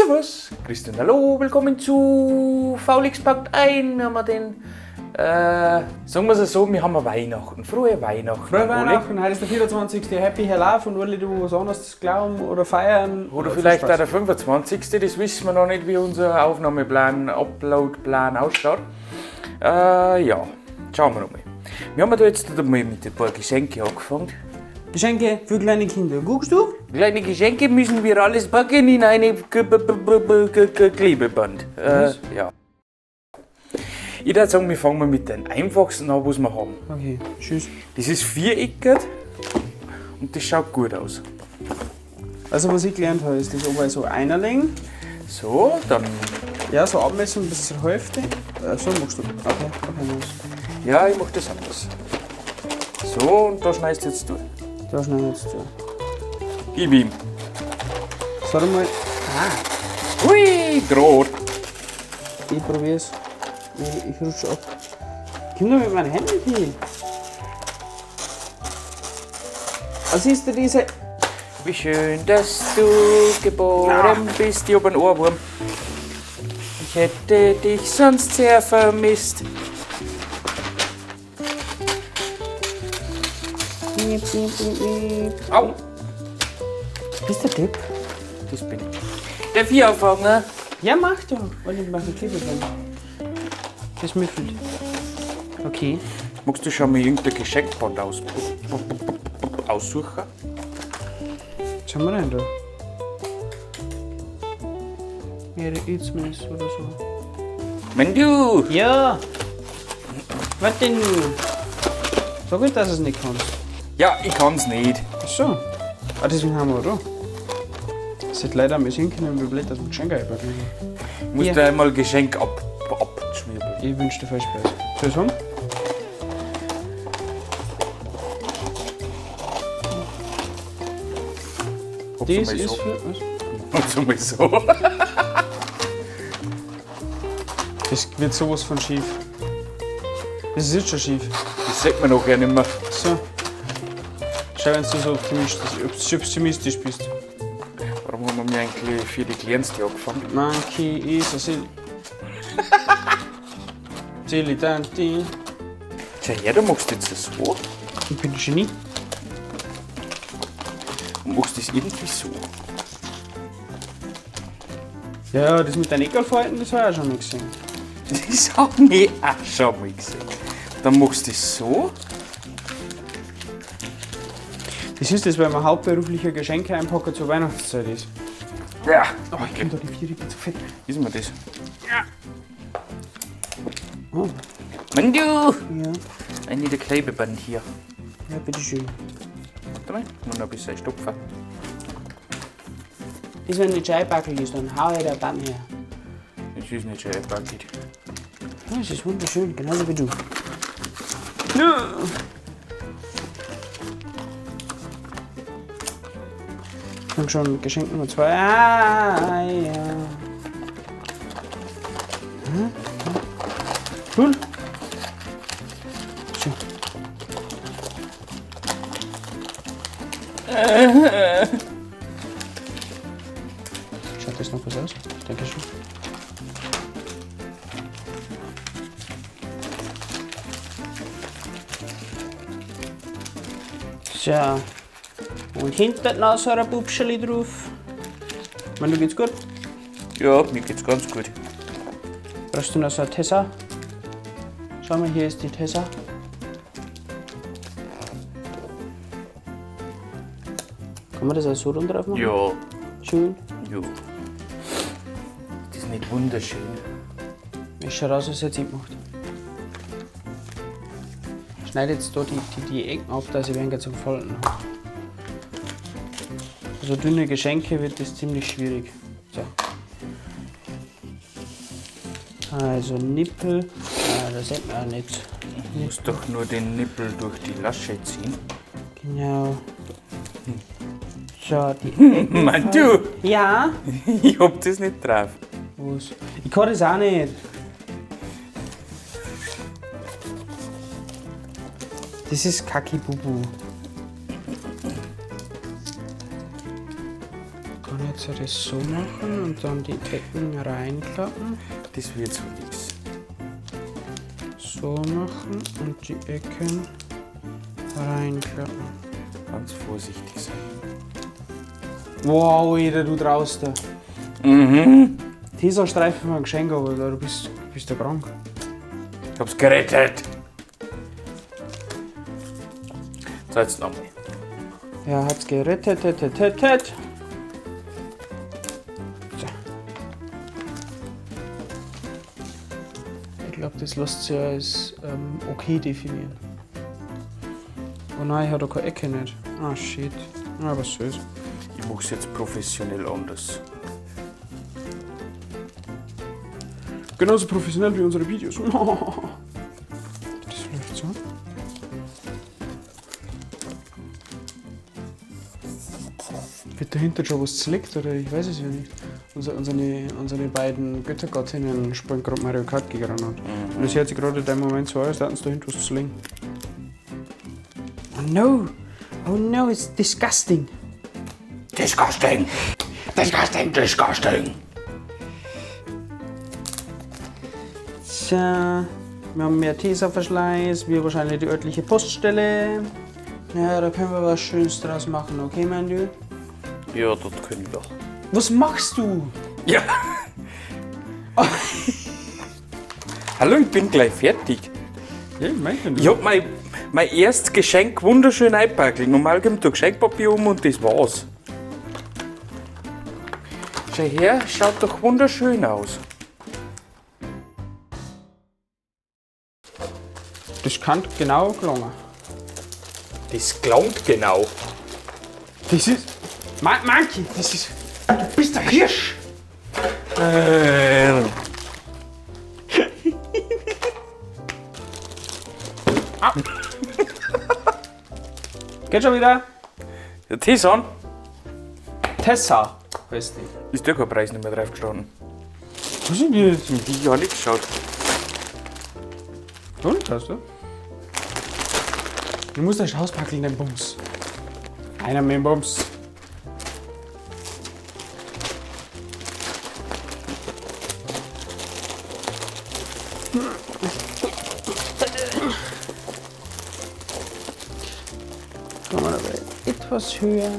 Servus, Christian, hallo, willkommen zu Faulix packt ein. Wir haben den, sagen wir es so, wir haben Weihnachten, frohe Weihnachten. Frohe Weihnachten, heute ist der 24. Happy Hello von alle, die was anderes glauben oder feiern. Oder vielleicht auch der 25. Das wissen wir noch nicht, wie unser Aufnahmeplan, Uploadplan ausschaut. Ja, schauen wir noch mal. Wir haben da jetzt mal mit ein paar Geschenken angefangen. Geschenke für kleine Kinder. Guckst du? Kleine Geschenke müssen wir alles packen in eine Klebeband. Ja. Ich würde sagen, wir fangen mal mit den einfachsten an, was wir haben. Okay, tschüss. Das ist viereckig und das schaut gut aus. Also was ich gelernt habe, ist das oben so einerlegen. So, dann... Ja, so abmessen bis zur Hälfte. So machst du. Okay, okay, nice. Ja, ich mach das anders. So, und da schneidest du jetzt durch. Da schneid ich jetzt durch. Gib ihm. Sag mal. Ah. Hui, grad. Ich probier's. Ich rutsche ab. Ich komm doch mit meinen Händen hin. Was ist denn diese? Wie schön, dass du geboren bist, ich hab einen Ohrwurm. Ich hätte dich sonst sehr vermisst. Au! Bist du der Typ? Das bin ich. Darf ich anfangen? Ja, mach doch. Und ich mach ein Klebeband. Das müffelt. Okay. Magst du schon mal irgendein Geschenkband aussuchen? Was haben wir denn da? Merry Xmas oder so. Mendu! Ja! Was denn nun? Sag nicht, dass du es nicht kannst. Ja, ich kann's nicht. Ach so. Ah, deswegen haben wir da. Das hätte leider mal sehen können, wie blöd, dass wir Geschenke einpacken. Ich muss da einmal Geschenk abschmieren. Ich wünsche dir viel Spaß. Soll ich's haben? Das ist so. für. Was? Hab's einmal so. Das wird sowas von schief. Das ist jetzt schon schief. Das sieht man nachher nicht mehr. So. Schau, wenn du so optimistisch bist. Warum haben wir eigentlich für die Kleinste angefangen? Monkey is a silly. Dilettanti. Schau her, du machst jetzt das so. Ich bin ein Genie. Und machst das irgendwie so. Ja, das mit deinen Eckerlfalten, das habe ich auch schon mal gesehen. Das hab ich auch schon mal gesehen. Dann machst du das so. Das ist das, weil man hauptberuflicher Geschenke-Einpacker zur Weihnachtszeit ist. Ja. Oh, ich bin da die Vierecke zu fett. Ist mir das? Ja. Oh. Mendu! Ja. Eine der Klebeband hier. Ja, bitteschön. Warte mal, ich muss noch ein bisschen stopfen. Das, wenn nicht Scheibackelt ist, dann hau ich da Band her. Das ist nicht scheibackelt. Ja, es ist wunderschön, genauso wie du. Ja. Ich schon mit Geschenk Nummer 2. Ah, ja. Hm? Cool. So. Schaut das noch was aus? Ich denke schon. So. Und hinten noch so ein Bubscheli drauf. Manu, geht's gut? Ja, mir geht's ganz gut. Brauchst du noch so eine Tessa? Schau mal, hier ist die Tessa. Kann man das auch so runter drauf machen? Ja. Schön. Ja. Das ist nicht wunderschön. Ich schau raus, was jetzt ich gemacht. Schneide jetzt da die Ecken ab, dass ich weniger zum Falten habe. So dünne Geschenke wird das ziemlich schwierig. So. Also Nippel, ah, das sieht man auch nicht. Du musst doch nur den Nippel durch die Lasche ziehen. Genau. So, die Ecken. Mann, du! Ja? Ich hab das nicht drauf. Was? Ich kann das auch nicht. Das ist Kacki-Bubu. Kann jetzt. Jetzt soll ich das so machen und dann die Ecken reinklappen. Das wird so nix. So machen und die Ecken reinklappen. Ganz vorsichtig sein. Wow, jeder, du traust da. Mhm. Tesastreifen war ein Geschenk, aber du bist ja krank. Ich hab's gerettet. So, jetzt nochmal. Er hat's gerettet, tet, tet, tet, tet. So. Ich glaube, das lässt sich als okay definieren. Oh nein, ich hab da keine Ecke nicht. Ah, shit. Ah, was soll's. Ich mach's jetzt professionell anders. Genauso professionell wie unsere Videos. Das vielleicht so? Wird dahinter schon was zerlegt oder ich weiß es ja nicht. Unsere beiden Göttergattinnen spielen gerade Mario Kart gegeneinander. Und es hört sich gerade in dem Moment so an, als hätten sie dahinter was zu legen. Oh no! Oh no, it's disgusting! Disgusting! Disgusting! Disgusting! Tja, wir haben mehr Tesa-Verschleiß, wir wahrscheinlich die örtliche Poststelle. Ja, da können wir was Schönes draus machen, okay, mein Du? Ja, das können wir. Was machst du? Ja. Hallo, ich bin gleich fertig. Ja, ich mein Ich hab mein erstes Geschenk wunderschön eingepackt. Normal kommt da Geschenkpapier um und das war's. Schau her, schaut doch wunderschön aus. Das kann genau gelungen. Das gelangt genau. Das ist. Monkey, das ist. Du bist der Hirsch! Au. Geht schon wieder? Ja, Tessan. Tessa heißt die. Ist der kein Preis nicht mehr drauf gestanden? Was ist denn jetzt? Ich hab nicht geschaut. Und, hast du? Du musst erst auspacken, den Bums. Einer mit dem Bums. Kommen wir aber etwas höher.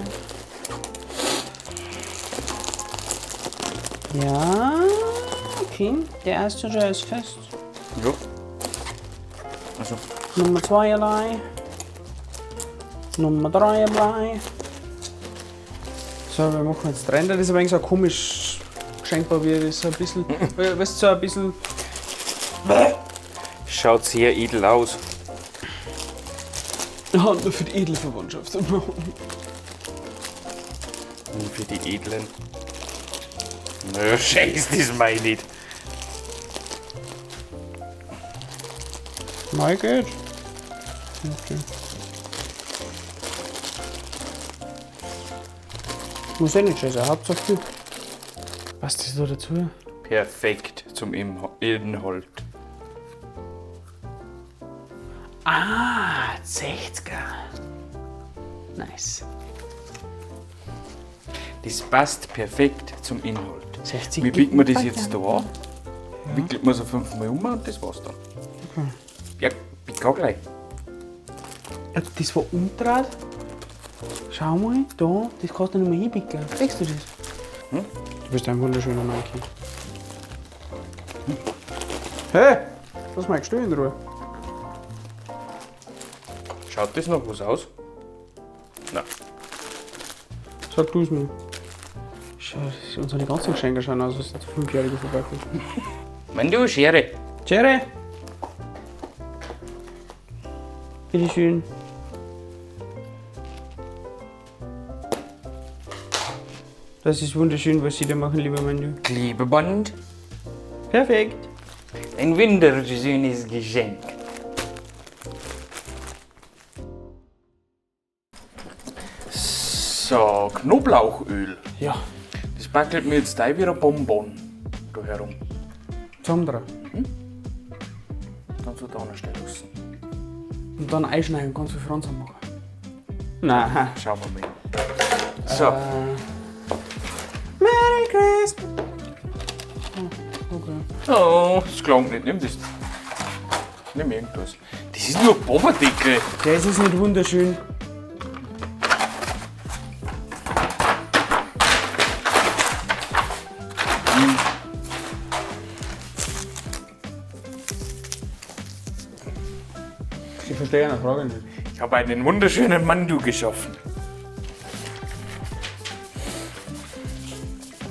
Ja, okay. Der erste Teil ist fest. Ja. Also. Nummer 2 allein. Nummer 3 allein. So, wir machen jetzt rein. Das ist aber eigentlich so ein komisches Geschenkpapier. Das ist so ein bisschen, weißt du, so ein bisschen. Schaut sehr edel aus. Ja, nur für die edle Verwandtschaft. Nur für die Edlen. Nö, scheiß, das meine ich nicht. Nein, geht. Okay. Muss eh nicht schön sein, Hauptsache du. Passt das da dazu? Perfekt zum Inhalt. Ah, 60er. Nice. Das passt perfekt zum Inhalt. 60 Wie biegt man das jetzt da an? Wickelt man so 5-mal um und das war's dann. Okay. Ja, ich kann gleich. Ja, das war umgedreht. Schau mal, da, das kannst du nicht mehr hinbiegen. Siehst du das? Hm? Du bist ein wunderschöner Monkey. Hey, lass mal Stuhl in Ruhe. Schaut das noch was aus? Nein. Sag du's mir. Schau, unsere ganzen Geschenke schauen aus, als sind 5-Jährige vorbeikommen. Wenn du, Schere. Schere! Bitteschön. Das ist wunderschön, was Sie da machen, lieber Mandu. Klebeband. Perfekt. Ein wunderschönes Geschenk. So, Knoblauchöl. Ja. Das packelt mir jetzt da wie ein Bonbon da herum. Zusammen Hm? Dann so da stellen lassen. Und dann einschneiden und ganz viel Franz machen. Nein. Schauen wir mal. So. Christmas! Oh, okay. Oh, das klang nicht. Nimm das. Nimm irgendwas. Das ist nur ein Boberdeckel. Das ist nicht wunderschön. Ich verstehe eine Frage nicht. Ich habe einen wunderschönen Mandu geschaffen.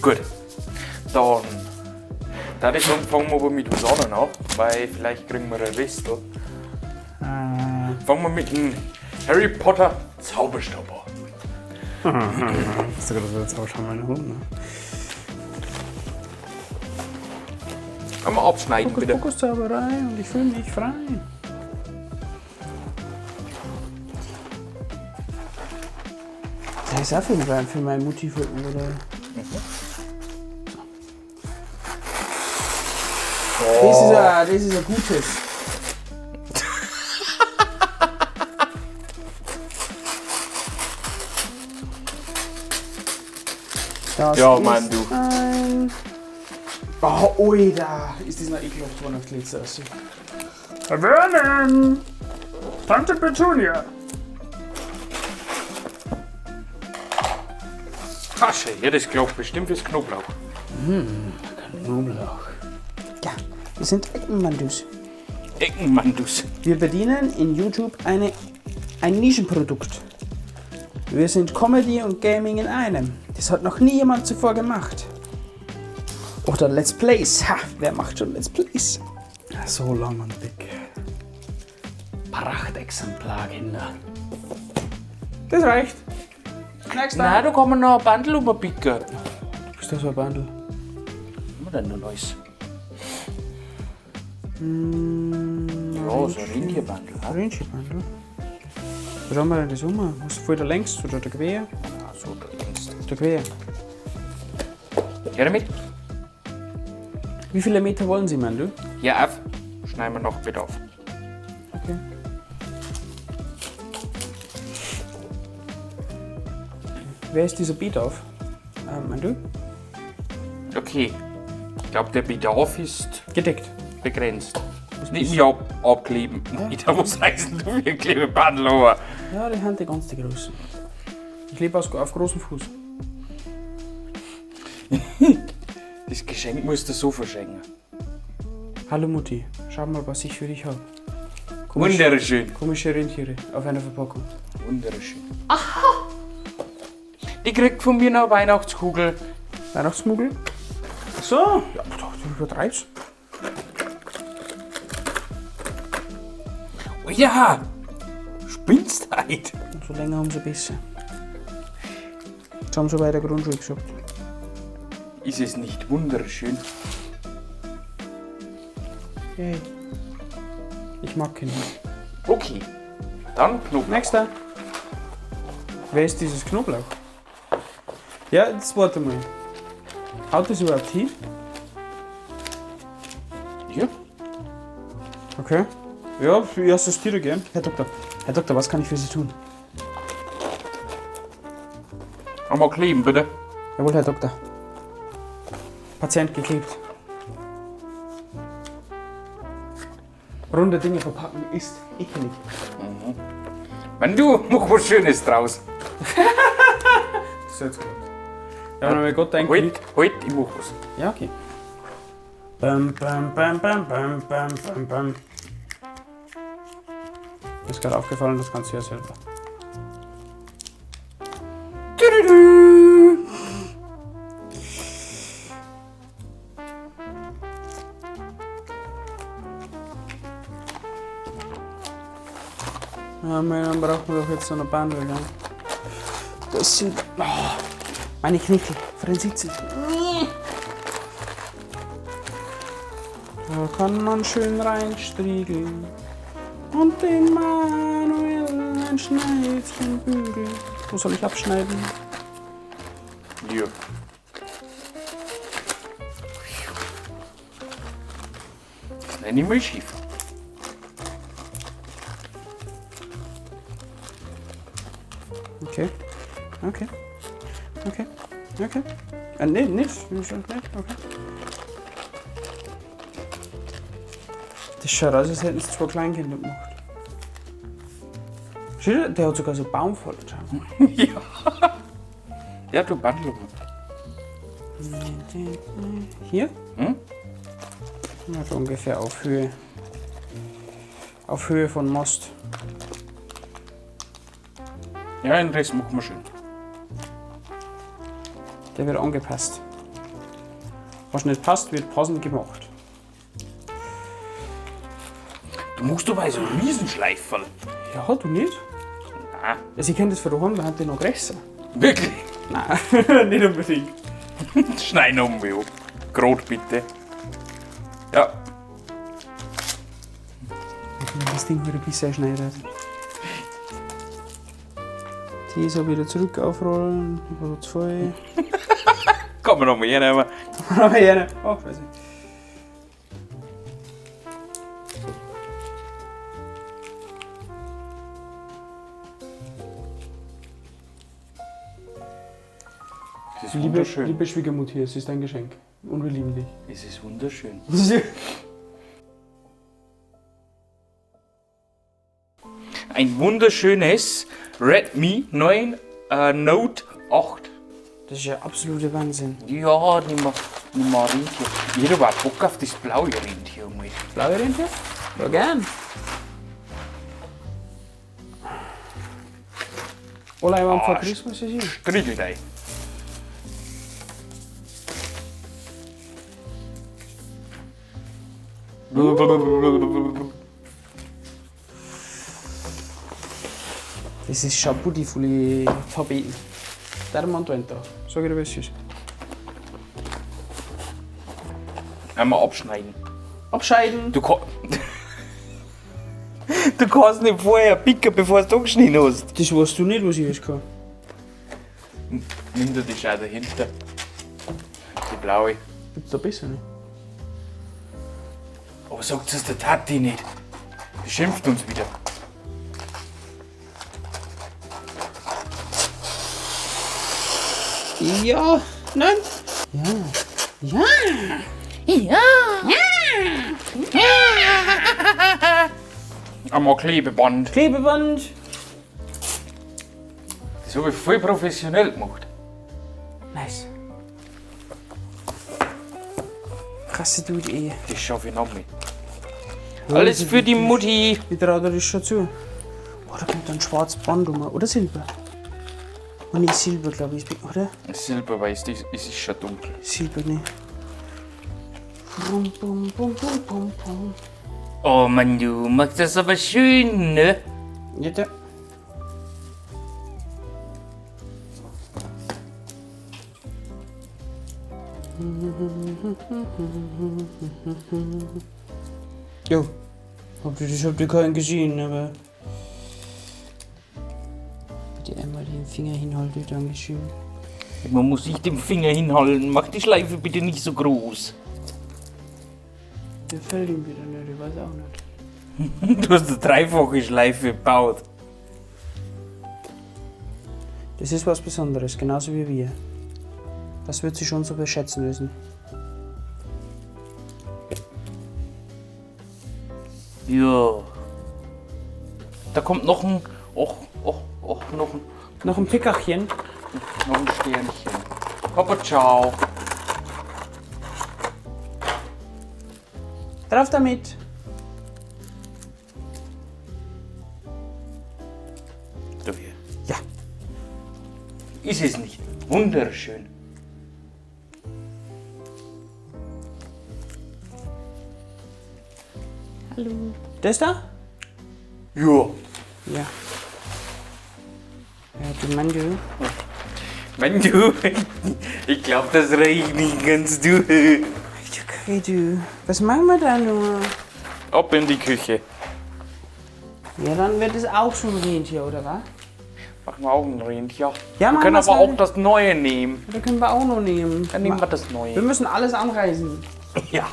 Gut. Dann. Da ich sagen, fangen wir aber mit was anderem an, weil vielleicht kriegen wir ein Restel. Fangen wir mit dem Harry Potter Zauberstab an. Hast du gerade so jetzt auch schon meine Hund, ne? Einmal abschneiden, bitte. Fokuszauberei und ich fühle mich frei. Das ist auch für meine Mutti, oder? So. Das ist ein gutes. Das Ja, ist Mann, du. Ein oh, oida! Ist das noch ekelhaft worden auf die letzte Aussicht? Vernon! Tante Petunia! Tasche, ja, das glaubt bestimmt fürs Knoblauch. Knoblauch. Ja, wir sind Eckenmandus. Eckenmandus. Wir bedienen in YouTube ein Nischenprodukt. Wir sind Comedy und Gaming in einem. Das hat noch nie jemand zuvor gemacht. Oder Let's Plays. Ha, wer macht schon Let's Plays? So lang und dick. Prachtexemplar, Kinder. Das reicht. Next Nein, da kann man noch ein Bandel umpicken. Ist das so ein Bandel? Was haben wir denn noch alles? Ja, so ein Rentierbandel. Ein Rentierbandel? Was haben wir denn das um? Was voll der längst oder der Quer? Ja, so der längst. Der Quer. Her damit. Wie viele Meter wollen Sie, Mandu? Hier auf. Schneiden wir noch Bedarf. Okay. Wer ist dieser Bedarf? Mandu? Okay. Ich glaube, der Bedarf ist Gedeckt. begrenzt. Nicht mich abkleben. Ja. Was heißt denn du für Klebebandel? Aber? Ja, die haben die ganz die großen. Ich lebe auf großem Fuß. Das Geschenk musst du so verschenken. Hallo Mutti, schau mal, was ich für dich habe. Wunderschön. Komische Rentiere auf einer Verpackung. Wunderschön. Aha! Die kriegt von mir noch eine Weihnachtskugel. Weihnachtsmugel? Ach so, ja, du übertreibst. Oh ja! Spinnst halt! Umso länger, umso besser. Jetzt haben sie bei der Grundschule gesagt. Ist es nicht wunderschön? Yay. Ich mag Kinder. Okay. Dann Knoblauch. Nächster. Wer ist dieses Knoblauch? Ja, jetzt warte mal. Haut das überhaupt hin? Ja. Okay. Ja, ich assistiere gern. Herr Doktor, was kann ich für Sie tun? Einmal kleben, bitte. Jawohl, Herr Doktor. Patient geklebt. Runde Dinge verpacken ist ekelig. Mhm. Wenn du, mach was Schönes draus. Das ist jetzt gut. Ja, wenn mir Gott denkt. Halt, halt, ich mach was. Ja, okay. Bam, bam, bam, bam, bam, bam, bam, bam. Mir ist gerade aufgefallen, das kannst du ja selber. Tüdüdü. Ja, dann brauchen wir doch jetzt so eine Bandel, gell? Das sind. Oh, meine Knöchel, für den Sitzen. Da kann man schön reinstriegeln und den Manuel ein Schneidchen bügeln. Wo soll ich abschneiden? Ja. Das nenne ich mal schief. Okay. Okay. Okay. Okay. Nee, nicht. Nicht, okay. Das schaut aus, als hätten sie zwei Kleinkinder gemacht. Schau, der hat sogar so Baumfallen. Ja. Ja, du Bandel. Hier? Hm? Ja, so ungefähr auf Höhe. Auf Höhe von Most. Ja, den Rest machen wir schön. Der wird angepasst. Was nicht passt, wird passend gemacht. Du musst dabei so einen Riesenschleiferl. Ja, du nicht? Nein. Also ich kenn das von daheim, da hat die noch größer. Wirklich? Nein, nicht unbedingt. Schneid noch mal ab. Grad bitte. Ja. Das Ding wieder ein bisschen schneidet. Die so wieder zurück aufrollen, über zwei. Kann man noch mal hernehmen. Noch mal hernehmen. Oh, weiß ich. Das ist Liebe, wunderschön. liebe Schwiegermutter, es ist ein Geschenk. Und wir lieben dich. Es ist wunderschön. Ein wunderschönes Redmi 9 Note 8. Das ist ja absoluter Wahnsinn. Ja, nimm mal, nimm mal Rentier. Ich hätte aber auch Bock auf das blaue Rentier mal. Blaue Rentier? Ja, gern. All I want for Ah, Christmas is you. Striegel dich. Das ist schon beautifully top. Dermont da. Sag ich dir, was es ist. Einmal abschneiden. Abscheiden. Du, du kannst nicht vorher picken, bevor du angeschnitten hast. Das weißt du nicht, was ich jetzt kann. Nimm dir die Schau dahinter. Die blaue. Gibt's da besser nicht? Aber sagt es der Tati nicht. Die schimpft uns wieder. Ja, nein. Ja. Ja. Ja. Ja. Einmal Klebeband. Klebeband. Das habe ich voll professionell gemacht. Nice. Krasse Dude, ey. Das schaffe ich noch mit. Alles für die Mutti. Ich traue dir das schon zu. Oh, da kommt ein schwarzes Band um. Oder Silber? Oh, nee, Silber, glaube ich, oder? Silber, weil es ist schon dunkel. Silber, ne. Bum, bum, bum, bum, bum, bum. Oh Mann, du machst das aber schön, ne? Ja, da. Jo, das habt ihr keinen gesehen, aber. Bitte einmal den Finger hinhalten, Dankeschön. Man muss sich den Finger hinhalten. Mach die Schleife bitte nicht so groß. Der fällt ihm wieder nicht, ich weiß auch nicht. Du hast eine dreifache Schleife gebaut. Das ist was Besonderes, genauso wie wir. Das wird sie schon so beschätzen müssen. Ja. Da kommt noch ein. Och, och, och, noch ein. Noch ein Pickerchen. Noch ein Sternchen. Papa, ciao. Drauf damit. Da hier. Ja. Ist es nicht wunderschön? Hallo. Das da? Ja. Ja. Ja, du Mann, du. Mann, du. Ich glaube, das reicht nicht ganz, du. Okay, du. Was machen wir da nur? Ab in die Küche. Ja, dann wird es auch schon Rentier, oder was? Machen wir auch ein Rentier. Ja, wir machen können wir's aber halt. auch das Neue nehmen. Da können wir auch noch nehmen. Dann nehmen wir das Neue. Wir müssen alles anreißen. Ja.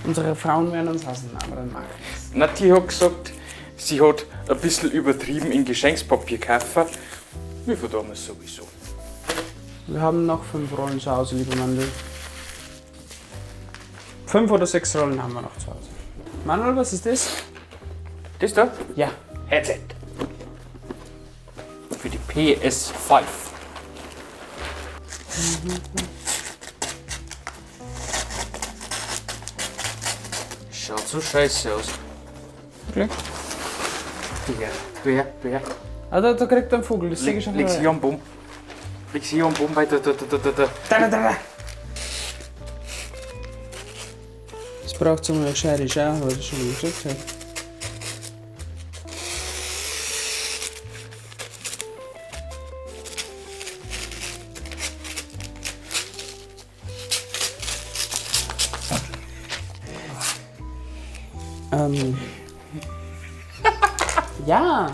Unsere Frauen werden uns hassen, aber dann mag ich's. Nati hat gesagt, sie hat ein bisschen übertrieben in Geschenkspapier kaufen. Wir verdauen es sowieso. Wir haben noch 5 Rollen zu Hause, lieber Manuel. 5 oder 6 Rollen haben wir noch zu Hause. Manuel, was ist das? Das da? Ja. Headset. Für die PS5. Schaut so scheiße aus. Okay. Digga, du her, du her. Ah, da kriegt er einen Vogel, das sehe ich schon. Leg sie am Baum. Leg sie am Baum, weil da, da, da, da, da. Da, da, da, da. Es braucht so eine gescheite Schau, was ich schon gesagt habe. Ja.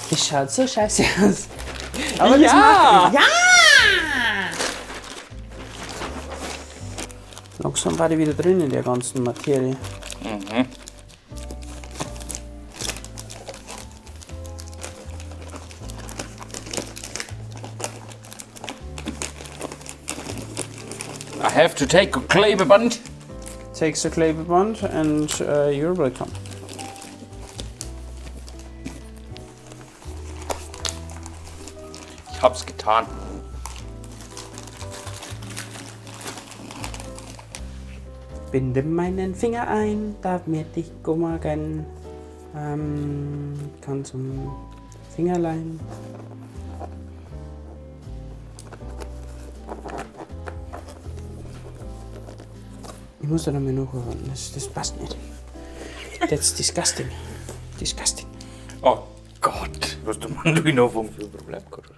Das schaut so scheiße aus. Aber das Ja. macht, ja! Langsam war ich wieder drin in der ganzen Materie. I have to take a Klebeband. Takes the Klebeband and you're welcome. Ich hab's getan. Binde meinen Finger ein, damit ich gummagen kann zum Fingerlein. Ich muss da noch mal nachhören, das passt nicht. That's disgusting. Disgusting. Oh Gott, was der Mann du noch für ein Problem gehabt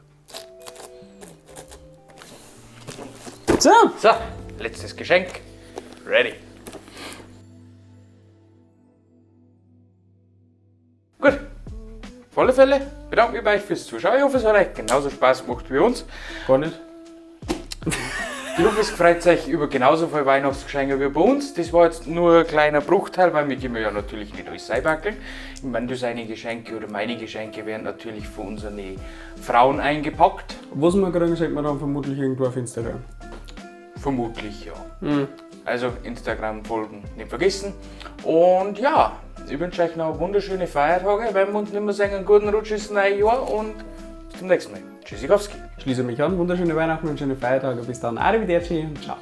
hat. So. So, letztes Geschenk. Ready. Gut. Auf alle Fälle bedanke mich bei euch fürs Zuschauen. Ich hoffe, es hat euch genauso Spaß gemacht wie uns. Gar nicht. Ich hoffe, es freut euch über genauso viele Weihnachtsgeschenke wie bei uns. Das war jetzt nur ein kleiner Bruchteil, weil wir können ja natürlich nicht alles einpacken. Ich meine, das seine Geschenke oder meine Geschenke werden natürlich von unseren Frauen eingepackt. Was wir kriegen, sieht man dann vermutlich irgendwo auf Instagram. Vermutlich, ja. Also Instagram folgen nicht vergessen. Und ja, ich wünsche euch noch wunderschöne Feiertage. Wenn wir uns nicht mehr sehen, einen guten Rutsch ins neue Jahr und bis zum nächsten Mal. Tschüssikowski. Schließe mich an. Wunderschöne Weihnachten und schöne Feiertage. Bis dann. Arrivederci und ciao.